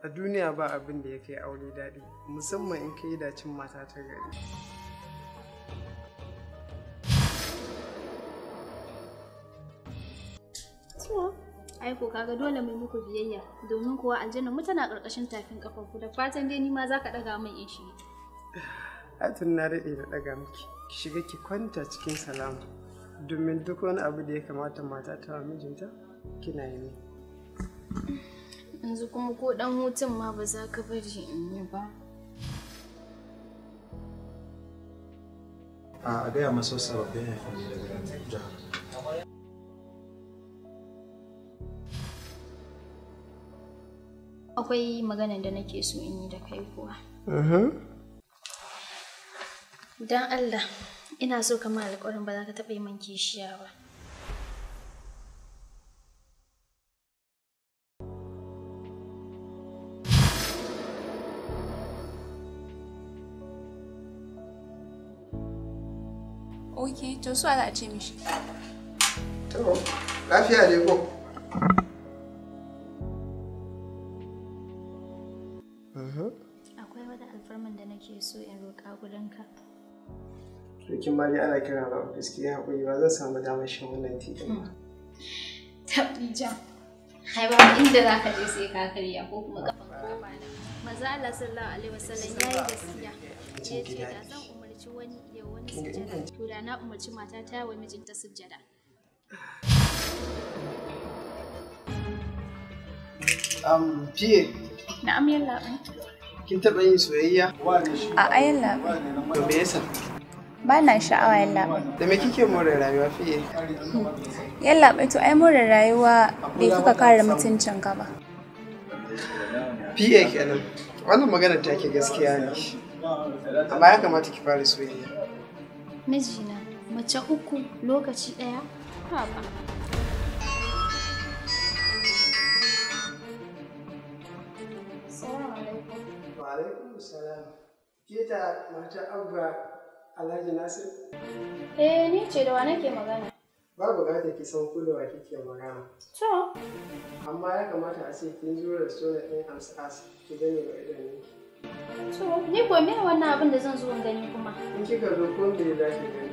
A duniya ba abin da ya kai aure daɗi, musamman in ka yi dacin mata ta gari. To, ai ko kaga dole mu muku biyayya domin kuwa aljanna mu tana ƙarƙashin tafin ƙafarku da fatan dai ni ma za ka ɗaga min in shi. Ai tun na daɗe da ɗaga miki, ki shiga ki kwanta cikin salama domin duk wani abu da ya kamata mata ta wa mijinta kina yi min. Yanzu kuma ko ɗan hutun ma ba za ka bari in yi ba. A gaya masa sababbin haifan daga jihar. Akwai maganan da nake so in yi da kai kuwa. Don Allah, ina so ka min alƙawarin ba za ka taɓa yi min kishiya ba. Ok, to su za a ce mishi. To, lafiya dai ko? Akwai wata alfarman da nake so in roƙa gurinka. To kin ma dai ana kira na ofis, ki yi haƙuri ba zan samu damar shan wannan tea ɗin ba. Taɓija. Ai babu inda za ka je sai ka karya ko kuma kafan ka. Maza Allah sallallahu alaihi wasallam ya yi gaskiya. Ya ce da zan umarci wani ya wani sujjada. To da na umarci mata ta wa mijinta sujjada. Fiye, Na'am yallaɓai. kin taɓa yin soyayya? A'a yallaɓai. To me yasa? Ba na sha'awa yallaɓai. Da me kike more rayuwa fiye? Yallaɓai to ai more rayuwa bai fi ka kare mutuncinka ba. Fiye kenan. Wannan maganar take gaskiya ne. Amma ya kamata ki fara soyayya. Mijina, mace uku lokaci ɗaya? Haba. Salamu alaikum. Wa alaikum salam. Ke ta mata Abba Alhaji Nasir? Eh, ni ce da wa nake magana. Ba bukatar ki san ko da wa kike magana. To, Amma ya kamata a ce kin zo restaurant ɗin Amsas ki gane wa idanunki. to, ni ko me wannan abin da zan zo in gani kuma? In kika zo ko me za ki gani?